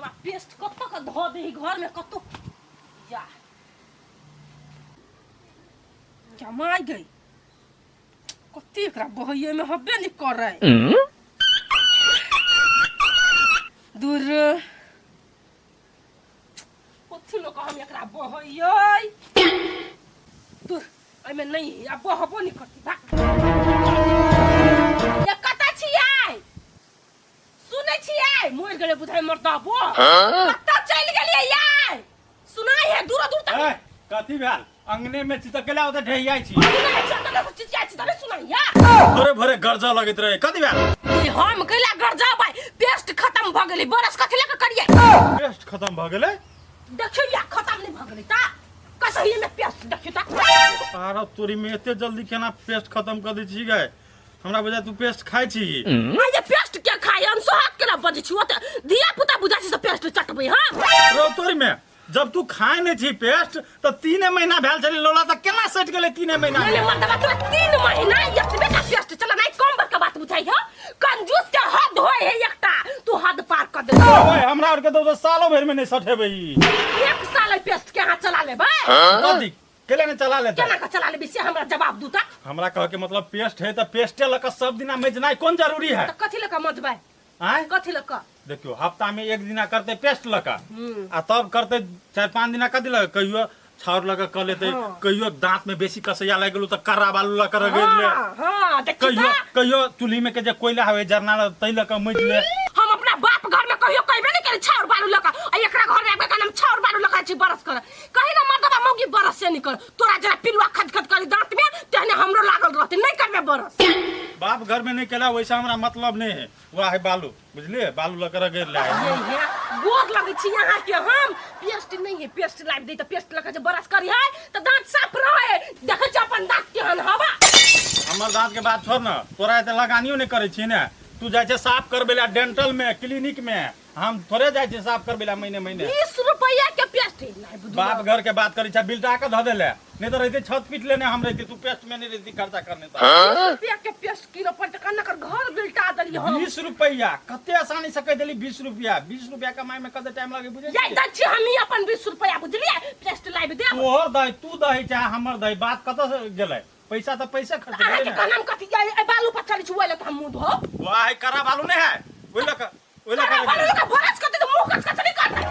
मर्दबा pest कतऽ के धऽ दही घर में कतौ जा जमाइ गई कते एकरा बहैये में हबे नहीं करे दूर कथी लोग हम एकरा बहैये दूर एहिमे नहीं है आ बहबो नहीं करती भाग ये कतऽ छियै सुनै छियै मरि गेलै बुझाइ मरदाबो कतऽ चलि गेलियै यै सुनाइ है दूर दूर तक ए, कथी भेल अंगने में छी तऽ केला ओतऽ ढहियाइ छी सुनाइ छै तने से चिचियाइ छी तने सुनाइ है भोरे भोरे गरजऽ लगैत रहे कथी भेल ई हम कैला गरजबै पेस्ट खत्म भऽ गेलै बरस कथी लऽ कऽ करियै पेस्ट खतम भऽ गेलै देखियौ या खत्म नहि भऽ गेलै ता कसही में पेस्ट देखियौ ता आरब तोरी में एते जल्दी केना पेस्ट खत्म कऽ दै छी गए हमरा बुझाय तू पेस्ट खाइ छी आ ये पेस्ट के खाय हम सोहाग केना बजै छी ओते धिया पुता बुझा छी से पेस्ट चटबै हम रौ तोरी में जब तू खाय नहीं छी पेस्ट तऽ तीने महीना भेल छलै लोला तऽ केना सटि गेलै तीने महीना नहीं मर्दबा तोरा 3 महीना एतबे का पेस्ट चला नहीं कम बड़का बात बुझाइ हो कंजूस के हद होय है एकटा तू हद पार कर दे ओए हमरा आर के तो सालो भरि में नहीं सठेबै ई एक साल एहि पेस्ट के अहाँ चला लेबै कथी केला नहीं चला लेते केना के चला लेबै से हमरा जवाब दू ता हमरा कह के मतलब पेस्ट है तऽ पेस्टे लऽ कऽ सब दिना मेजनाइ कोन जरूरी है तऽ कथी लऽ कऽ मजबै आँय कथी लऽ कऽ देखियौ हफ्ता में एक दिना करते पेस्ट लऽ कऽ आ तब करते 4-5 दिना कथी लऽ कऽ? कहियो छाउर लऽ कऽ कऽ लेते कहियो दांत में बेसी कसैया लागि गेलो तऽ कर्रा बालू लऽ कऽ रगड़ि ले हाँ हाँ देखी कहियो तऽ कहियो चूल्ही में के जे कोयला होय जरना तै लऽ कऽ मजि ले हम अपना बाप घर में कहियो कहबे नहीं करे छाउर बालू लऽ कऽ आ एकरा घर में आबि कऽ हम छाउर बालू लऽ कऽ छी बरस कर कही ना मर्दबा मौगी बरस से नहीं कर तोरा जरा पिलुआ खद खद करी दांत में तेहने हमरो लागल रहते नहीं करबे बरस बाप घर में नहीं केला वैसा हमरा मतलब नहीं है वाह है बालू बुझलिए बालू लऽ कऽ रगड़ि ले ये हे गोर लगै छी यहाँ के हम पेस्ट नहीं है पेस्ट लाबि दै तऽ पेस्ट लगा जे बरस करी है तऽ दांत साफ रहे देखै छी अपन दांत केहन हवा हमर दांत के बात छोड़ ना तोरा एते लगानियो नहीं करै छी ने तू जाइ छै साफ करबै ला डेंटल में क्लिनिक में हम थोड़े जाइ छियै साफ करबै ला महीने महीने 20 रुपैआ के पेस्ट है लाबि दू बाप घर के बात करै छै बिल्टा के धऽ देले नहीं तो रहते छत पीट लेने हम रहते तू पेस्ट में नहीं रहती खर्चा करने तो 20 रुपैआ के पेस्ट किलो पड़तै कन्ना कर घर बिल्टा देलियै हम 20 रुपया कते आसानी से कह देली 20 रुपया 20 रुपया कमाई में कते टाइम लगे बुझे याई दै छी हम ही अपन 20 रुपैआ बुझलियै पेस्ट लाबि देब तोहर दही तू दही चाहे हमर दही बात कतऽ से गेलै पैसा तऽ पैसा खर्च अहाँके भेलै ने कहनाम कथी याई एहि बालू पर चलै छी ओहि लए तऽ हम मुँह धोब वाह है करा बालू नहीं है ओहि लऽ कऽ ओहि लऽ करा कऽ बालू लऽ कऽ भरस करतै तऽ मुँह कच कच नहि करतै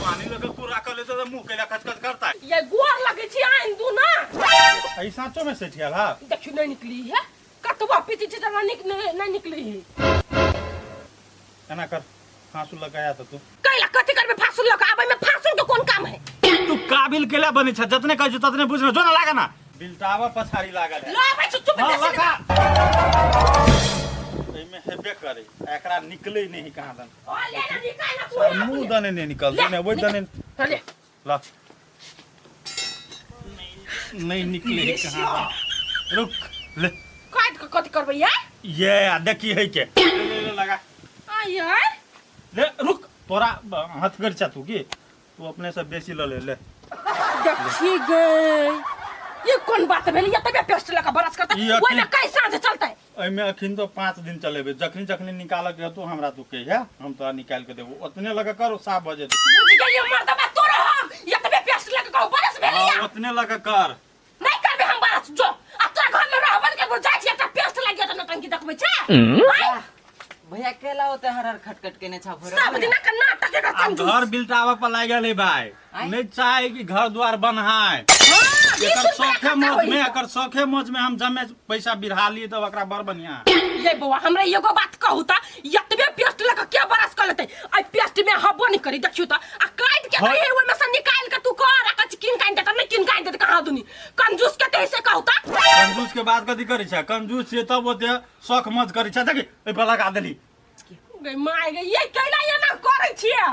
पानी लऽ कऽ कुरा कर लेते तऽ मुँह कैला कच कच करता है ये गोर लगै छी आइन दू ना एहि साँचो में सठि गेल हा देखियौ नहि निकली है कतबा पीती छी तऽ निक नहि निकली है एना कर फांसू लगाया तऽ तू कैला कथी करबै फांसुल लऽ कऽ आबै में फांसुल के कोन काम है तू काबिल केला बनै छ जतने कहै छ ततने बुझ न जो न लागा ना बिलटावा पछाड़ी लागल है लऽ आबै छी चुप हाँ बेसी लगा एहिमे हेबे करे एकरा निकले नहीं कहाँ दन ओ ले ना निकाल ना तू और मुंह दने नहीं निकलते ने वही दने ले ला नहीं निकले है कहाँ दन। रुक ले काट के कथी करबै यार ये आ देखी है के ले, ले, ले, लगा आ यार ले रुक तोरा हाथ कर छा तू की तू अपने से बेसी ल ले ले देखी गई ये कोन बात भेल ये तबे पेस्ट लगा बरस करता ई ओइ में अखनी- कैसा जे चलतै एहिमे अखन तो 5 दिन चलेबै जखनी जखनी निकालऽ के हेतौ हमरा तू कहिया हम तोरा निकालि के देबो ओतने लऽ के कर साफ भऽ जेतौ बुझ गेलियै मर्दबा तोरो हम ये तबे पेस्ट लगा कहू बरस भेल हाँ, या ओतने लऽ के कर नहीं करबे हम बरस जो आ तोरा घर में रहबन के जाइ छी एकटा पेस्ट लागि गेल त नौटंकी देखबै छै आँय? भैया केला होते हर हर खटखट केने छा भोरे सब दिना के नाटक एकर आब कंजूस घर बिलटाबऽ पर लागि गेल है भाई आँय? नहीं चाहे कि घर द्वार बनहाय हाँ, 20 एकर रुपया शौखे खर्चा मौज होई। में एकर शौखे मौज में हम जमे पैसा बिरहा लिए तब एकरा बड़ बढ़िया ये बौआ हमरा एगो बात कहू त एतबे पेस्ट लऽ कऽ के बरस कऽ लेतै एहि पेस्ट में हबो नहीं करी देखियौ त आ काटि के हाँ। दही ओहिमे से निकालि के तू कर आ कछ कीन काइन देत नहीं कीन काइन देत कहाँ दुनी कंजूस के ते से कहू त कंजूस के बात कथी करै छै कंजूस छियै तब ओते शौख मौज करै छै देखी एहि पर लगा देली गई my गई ये कैला एना करै छियै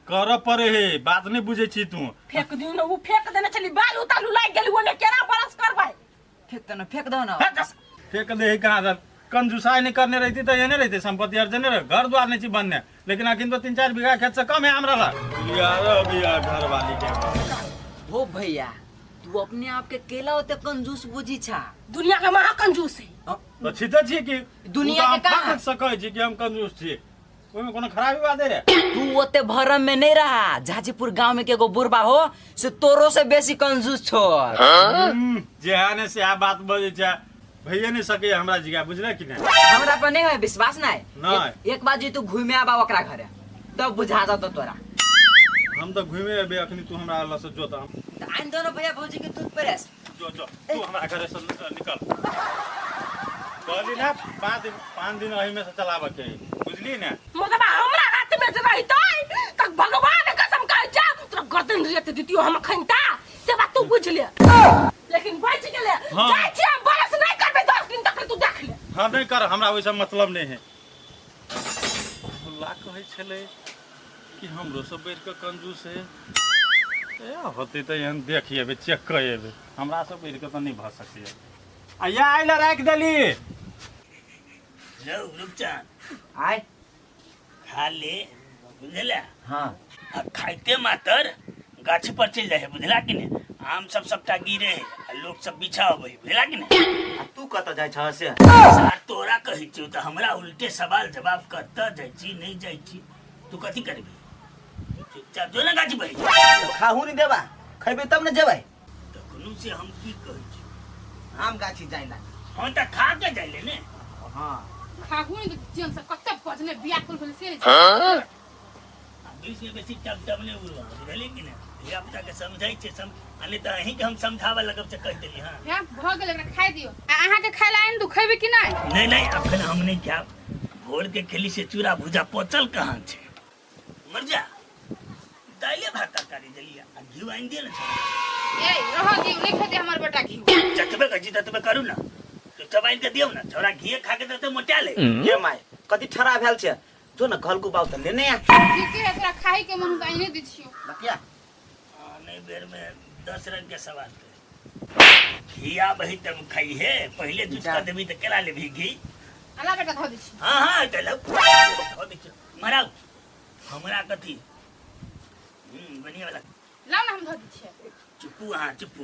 करऽ पड़े हे बात नहीं बुझै छी तू फेंक दियौ ने उ फेंक देने छली बालू तालू लागि गेल ओहिमे केना बरस करबै फेंक दो ना फेंक दो ना फेंक दे कहाँ दन कंजूसाई नहीं करने रहती तो एने रहते संपत्ति अर्जन रहे घर द्वार नहीं छी बनने लेकिन अखन तो 3-4 बीघा खेत से कम है हमरा लग यार अभी यार घर वाली के हो भैया तू अपने आप के केला होते कंजूस बुझी छा दुनिया के महा कंजूस है तो छी तो छी कि दुनिया के तू तो हम कहाँ? फख्र से कहै छी कि हम कंजूस छी ओहिमे कोनो खराबी बात है रे? तू ओते भरम में नहीं रहा। झाजीपुर गांव में के एगो बुढ़बा हो से तोरो से बेसी कंजूस छो। जे है ने से बात बजै छै, भइए नहीं सकै हमरा जिगा, बुझले कि नहीं? हमरा पर नहीं है विश्वास? नहीं। नहीं। एक बार जे तू घूमे आबा ओकरा घरे तब बुझा जातो तोरा। हम तऽ घूमे अबे अखनी, तू हमरा लग से जो तऽ हम तऽ आइन दोनो भैया भौजी के दूध प्रेस। जो जो, तू हमरा घरे से निकल। कहली ना 5 दिन, 5 दिन एही में से चलाबऽ के है, बुझली ने? मतलब हमरा हाथ में जे रहितै त भगवान कसम कहै छै तोरा गर्दन रेत दितियो हम खैनता, से बात तू बुझ ले। लेकिन बच गेले। हाँ। जाइ छी हम, बरस नहीं करबै 10 दिन तक, तू देख ले। हम नहीं कर, हमरा ओहिसँ मतलब नहीं है। भुल्ला कहै छलै कि हमरो सब बढ़ि कऽ कंजूस है। ए होतै तऽ एहन देख अयबै, चेक कऽ अयबै। हमरा सब बढ़ि कऽ तऽ नहि भऽ सकैए। आ या आइला राखि देली। रौ रूपचंद। आय। खा ले, बुझला? हाँ। आ खाइते मातर गाछ पर चलि जाइ है, बुझला कि ने? आम सब सबटा गिरे है आ लोग सब बिछा अबै है, बुझला कि ने? आ तू कतऽ जाइ छह से? सार तोरा कहै छियौ तऽ हमरा उल्टे सवाल जवाब कतऽ जाइ छी नहि जाइ छी। तू कथी करबी? चुपचाप जो ने गाछ पर। तऽ खाहू नहि देबा, खैबे तब ने जेबै। तखनो से हम की कहै छी? आम गाछी जाइ ला। हाँ तऽ खा के जाइ ले ने। हाँ। खाहू ने जेन से कते बजने बियाकुल भेल से। आ बीच में बेसी टब टब नहि उड़वा, बुझलियै कि ने? धिया पुता के समझै छै सम आ नहि तऽ अहींके हम समझाबऽ लगब से कहि देली। हाँ। हैं भऽ गेल, एकरा खाइ दियौ। आ अहाँके खाय ला आनि दू, खैबै कि नहि? नहि नहि, अखन हम नहि खायब। भोर के खेली से चूड़ा भूजा, पचल कहाँ छै? मर जा, दाइले भात तरकारी देलियै आ घी आनि दिअ ने छोड़ा। ए रह दियौ, नहि खेतै हमर बेटा घी। जतबे कहै छी ततबे करू ने। चुपचाप आनि के दियौ ने छोड़ा, घीए खा के तते मोटा ले। गे माय, कथी ठड़ा भेल छै? जो ने घलकू बाउ तऽ लेने आ। ठीके है, तोरा खाइ के मन तऽ आनि दै छियौ। बतिया। हाँ, नहीं बेर में 10 रंग के सवाल थे। घी आबही तब खाइहे, पहिले दूध जा। का देबी तऽ केला लेबही घी? अला बेटा, धऽ दै छी। हाँ हाँ, चलो धऽ दै छियौ। मराउ हमरा कथी बढ़िया वाला। लाउ ने, हम धऽ दै छियै। चुप्पू, हाँ चुप्पू।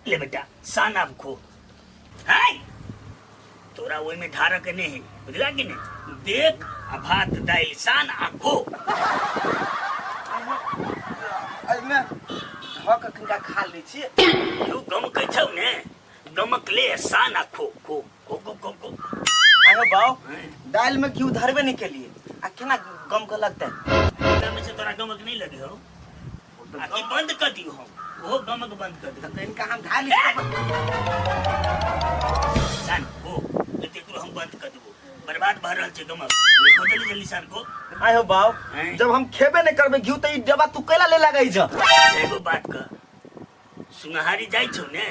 ले बेटा, सान आब खो। हाय, तोरा ओहिमे ढारक नहि है, बुझला कि नहि? देख आ भात दालि सान आ खो। एहिमे धऽ कऽ कनिका खा लै छी। यौ गमकै छौ ने? गमक ले, सान आ खो खो खो खो खो खो। आयो बाउ, दालि में घी धरबे नहीं केलिए आ केना गम के लगतै? एकरा में से तोरा गमक नहीं लगे हो? आ की बंद कर दियो हम ओहो गमक बंद कर दियो? तऽ इनका हम ढाली। सान खो, नहीं तो एकरो हम बंद कर देबो। बर्बाद भऽ रहल छै गमक। ले खो जल्दी जल्दी, सान खो। आयो बाउ। हैं? जब हम खेबे नहीं करबे घी तऽ ई डब्बा तू कैला ले लगै छ? एगो बात कह, सुनहारी जाइ छौ ने?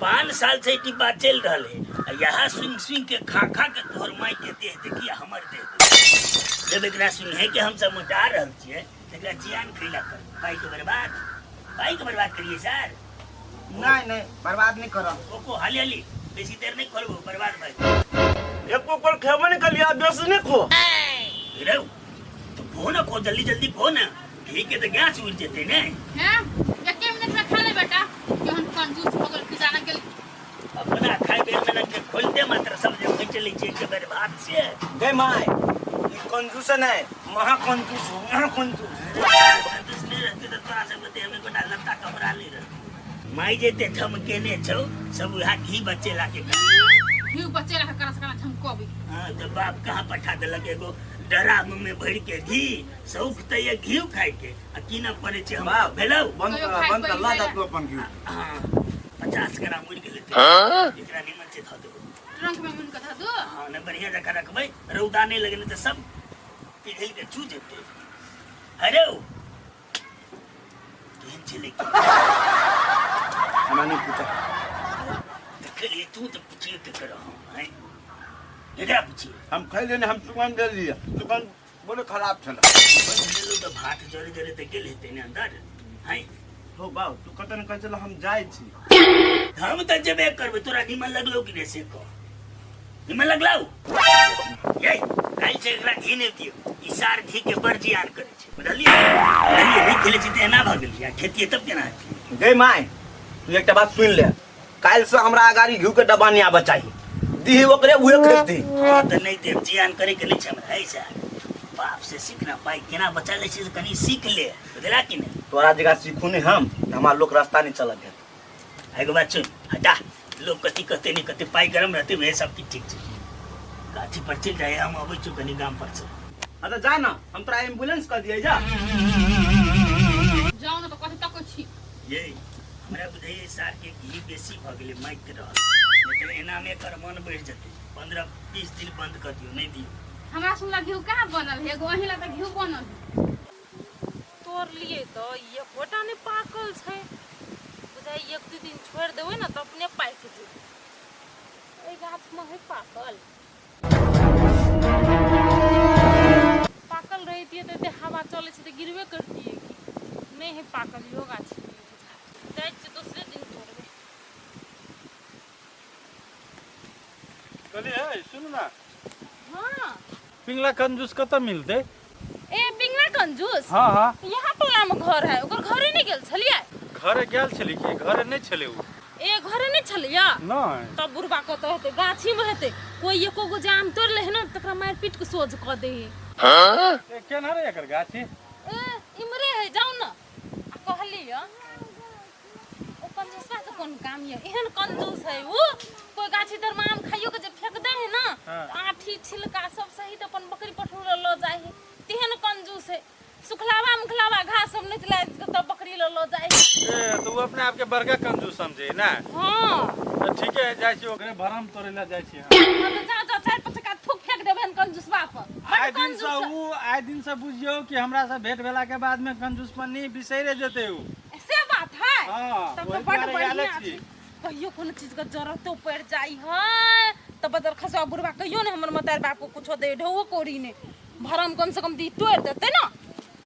5 साल से ई बात चलि रहल है आ यहाँ सुनि सुनि के खा खा के तोहर माय के देह देखी आ हमर देह देखी। जब एकरा सुनहे के हम सब मोटा रहल छियै तऽ एकरा जियान खैला कर पाई के बर्बाद, पाई के बर्बाद करिए सर। नहीं नहीं, बर्बाद नहीं करब। कोको हाली हाली, बेसी देर नहीं खोलबो, बर्बाद भाई। एको पर खेबे नहीं कलिया, बेसी नहीं खो। रे तो खो ना, खो जल्दी जल्दी खो ना, घी के तो गैस उड़ जेते ने। हैं एके मिनट में खा ले बेटा, केहन कंजूस हो गेल कि जाना गेल। अपना खाए बेर में के खोलते मात्र सब जे खींच लै छियै के बर्बाद से। गई my, ई कंजूस नहीं, महा कंजूस हो, महा कंजूस। कंजूस नहीं रहते तो तोरा सब देह में गोटा लत्ता कपड़ा नहीं रहते। माई जेते झमकेने छौ सब उहा घी बचेला के कारण। घी बचे रहा करा से झमकबी। हाँ तो बाप कहाँ पठा देलक एगो डराम में भर के घी, शौक तऽ ये घी खाए के आ कीनऽ पड़ै छै हमरा। बाप। भेलौ? बंद कहियो कर, खाइ बंद कर, ला पी जा ले। तू अपन घी। हाँ, 50 ग्राम उड़ि गेलै तऽ एकरा निमन से धऽ देबो। ट्रंक में मुन के धऽ दो। हाँ ने, बढ़िया जकाँ रखबै, रौदा नहि लगेने तऽ सब पिघलि के चू जेतै। अरे केहन छै लेकिन? हमरा नहीं पूछा। देखलियै, तू तऽ पुछिए के करह हम आँय, एकरा पुछिए। हम खैले ने, हम सुगंध देलियै, सुगंध बड़े खराब छल। बनेलहुँ तऽ भात जरे जरे तऽ गेल हेतै ने अंदर हैं? हो बाउ, तू कतऽ ने कहै छल हम जाइ छी। हम तऽ जेबे करबै। तोरा निमन लगलौ कि नहि से कह, निमन लगलौ? ये काल्हि से एकरा घी नहि दियौ। ई सार घी के बड़ जियान करै छै, बुझलियै? बुझलियै? नहि खेलै छी तऽ एना भऽ गेलियै आ खेतियै तब केना हेतै? गई my, तू एकटा बात सुनि ले, काल्हि से हमरा अगाड़ी घी के डब्बा नहीं आबऽ चाही। दीही ओकरे उहे खेती। हाँ तऽ नहि देब, जियान करे के नहि छै हमरा। ऐसा बाप से सीख ना, पाइ केना बचा लै छै से कनि सीख ले, बुझला कि नहि? तोरा जगह सीखू नहीं हम तऽ हमरा लोक रास्ता नहीं चलऽ देत। एगो बात सुन, हटा, लोग कथी कहते नहीं कहते, पाइ गरम रहते वह सब किछु ठीक छै। गाछी पर चलि जाइ, हम अबै छी कनि गाम पर से। हाँ तऽ जा ना, हम तोरा एम्बुलेंस कऽ दियै जा। जाउ ने तऽ कथी तकै छी? ये हमरा बुझाइए सारके घी बेसी भऽ गेलै, माइक रहल छै, नहि तऽ एनामे एकर मन बढ़ि जेतै। 15-20 दिन बंद कऽ दियौ, नहि दियौ। हमरा सुनला घिउ कहाँ बनल है? एगो अहीं ला तऽ घिउ बनल है। तोड़लियै तऽ एकोटा नहि पाकल छै। बुझाइ 1-2 दिन छोड़ि देबै ने तऽ अपने पाकि जेतै। एहि गाछमे है पाकल? पाकल रहितियै तऽ एते हवा चलै छै तऽ गिरबे करतियै की। नहि है पाकल इहो गाछमे। जाइ छियै दोसरे दिन तोड़बै। कहलियै है सुनू ना। हाँ। पिंगला कंजूस कतऽ मिलतै? ए पिंगला कंजूस? हाँ हाँ। यहाँ टोला में घर है, ओकर घरे नहीं गेल छलियै? घरे गेल छली कि घरे नहीं छलै उ? ए घरे नहीं छलियै? नहीं। तब बुढ़बा कतऽ हेतै? गाछी में हेतै। कोई एको गो जे आम तोड़ि लै है ना तकरा मारि पीट के सोझ कऽ दै है। ए केना रे एकर गाछी? ए इमरे है, जाउ ना। आ कहलियै ओ कंजूसवा से कोन काम ये? एहन कंजूस है उ, कोई गाछी तर में आम खाइयो के जे फेंक दे है ना, तऽ आठी छिलका सब सहित अपन बकरी पठरू ल लऽ जाइ है। तेहन कंजूस है, सुखलावा मुखलावा घास सब नहीं लाइ के तब बकरी ल लऽ जाइ है। ए तो उ अपने आप के बड़का कंजूस समझे ना? हाँ। तो ठीक है, जाइ छी ओकरे भरम तोड़े ला जाइ छी हम। हाँ तऽ जाओ जाओ, 4-5 का थूक फेंक देबै हन कंजूसवा पर। बड़ आइ दिन से कंजूस है। उ आइ दिन से बुझियौ कि हमरा से भेंट भेला के बाद में कंजूसपनी बिसैरे जेतै उ। से बात है? हाँ, तब तो ओहि बड़ दुआरे आयल बढ़िया छी। छै। कहियो कोनो चीज के जरूरतो पड़ि जाइ है तऽ बदर खसुआ बुढ़बा कहियो ने हमर मतार बाप को कुछो दे, ढौओ कौड़ी ने। भरम कम से कम दी तोड़ि देतै ना।